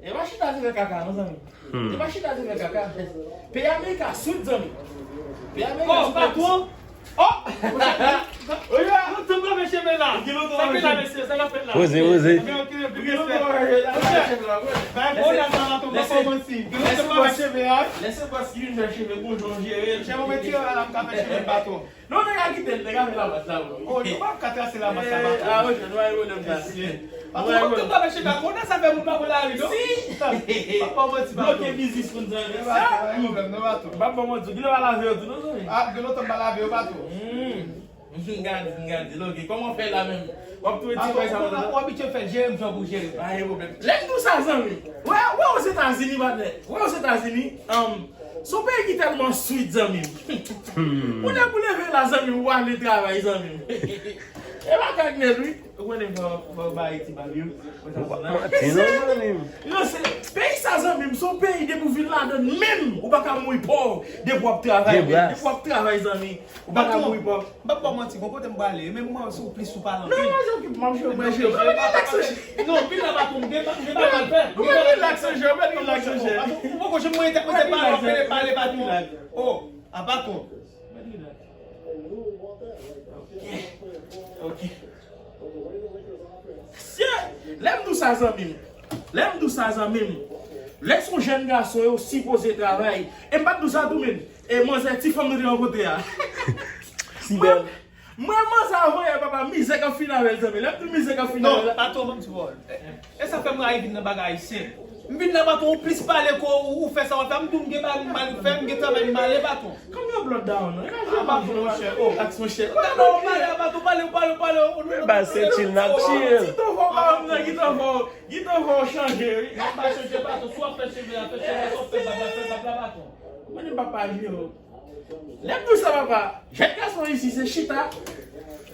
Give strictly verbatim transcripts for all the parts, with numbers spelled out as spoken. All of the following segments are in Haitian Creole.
E pa chita se fè kaka, non, zanmi. E pa chita se fè kaka. Peyi Amerik a swit, zanmi. Peyi Amerik a swit. Oh, patwon! Oh! Oye! Nou tout lave cheve la. Sa k la, mesye? Sa k ap fèt la? Poze, poze. Gen lòt bagay la, lave cheve la, wè. Bay bon la, sa la tonbe, pa manti. Gen lòt bagay cheve a. Lèse bòs ki vin fè cheve, bonjou, jere l. Cheve mwen tire la, m ka fè cheve patwon. Non, nèg la kite l, nèg la fè lamas la, wi. Oh, nou pa ka trase lamas la, patwon. Ah, wi, nou pa gen pwoblèm sa. Patwon, nou pa ka fè cheve patwon, sa fè moun pa pran lari, non? Si. Pa, pa manti, patwon. Bloke biznis moun sa, non, patwon. Pa gen pwoblèm, non, patwon. Pa, pa manti. Gen lè pa lave yo tou, non, zanmi? Ah, gen lontan m pa lave yo, patwon. Hmm. M gade, m gade, ok. Kòman w fè la menm? W ap touye ti bagay sa. Ou abitye fè, jere m jan pou jere. Pa gen pwoblèm. Lè m di w sa, zanmi. Wè, wè Ozetazini, patnè. Wè Ozetazini, um, se yon peyi ki tèlman sweet, zanmi m. Ou lè pou leve la, zanmi m, ou ale travay, zanmi m. E pa kak nèt, wi. Ou konnen fò, fò bay ti bab yo. Ou pa manti, non, zanmi m. Non, se, peyi sa, zanmi m, se yon peyi depi w vin ladan l menm, ou pa ka mouri pòv. Depi w ap travay, depi w ap travay, zanmi. Ou pa ka mouri pòv. M p ap ba w manti, gon kote m prale, men mwen, si w plis ou pale anpil. Non, mwen, jan ki, mwen, jan mwen, jan mwen, rilaks, chè. Non, vin la, patwon, m gen, m gen bagay fè. Mwen, rilaks, chè, mwen, rilaks, chè. Ou poko janm mwen te, mwen te pale, mwen te pale, patwon. Oh, a patwon. Ok. Ok. Sye! Lè m di w sa, zanmi m. Lè m di w sa, zanmi m. Lè s on jèn gason, yo sipoze travay. E m pa t di w sa tou, men. E manzè, ti fanm nou te rankontre a. Si bèl. Mwen, manzè a voye, papa, mizè k ap fini avè l, zanmi. Lè m di w mizè k ap fini avè l. Non, patwon, ban m ti pawòl. E sa fè m rayi vin nan bagay ayisyen. M vin la, patwon, ou plis pale ke ou, ou fè sa w ap fè. M di w m gen bagay m mal fè, m gen travay m ale, patwon. Calm your blood down. Ah, patwon, monchè, oh. Relax, monchè. Ou pale, ou pale, ou pale, ou pale. Ba se chill, n ap chill. Ti tonton, ba, m nan, ti tonton, ti tonton chanje, wi. Nan pa chanje, patwon. Si w ap fè cheve a, fè cheve, si w ap fè bab la, fè bab la, patwon. Mwen, m pa pa jwe. Lè m di w sa, papa, jèn gason isi, se chita,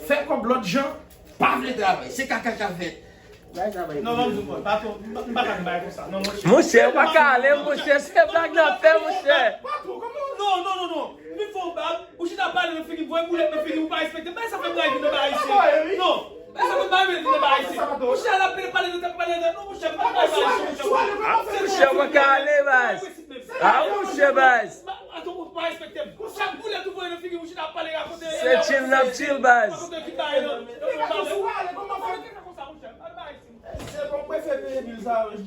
fè kòb lòt jan, pa vle travay. Se kaka k ap fèt. Non, ban m di w, patwon, m pa, m pa ka bay konsa. Non, monchè. Monchè, ou pa ka ale, monchè. Se blag n ap fè, monchè. Patwon, kòman? Non, non, non, non. Vin fè yon bab, ou chita pale nan figi m, voye boulèt nan figi m, ou pa respekte m. Bay sa fè m rayi vin nan bagay isi. Non. Bay sa fè m rayi vin nan bagay isi. Monchè, al ap pale nan tèt, pale nan tèt. Non, monchè, m pa ka bay sa, monchè. Monchè, ou pa ka ale, baz. Ah, monchè, baz. Patwon, ou pa respekte m. Chak boulèt ou voye nan figi m, ou chita pale, rakonte. Se chill n ap chill, baz. Rakonte ki bagay, non. Se bon, mwen fè peye bil sa, wi.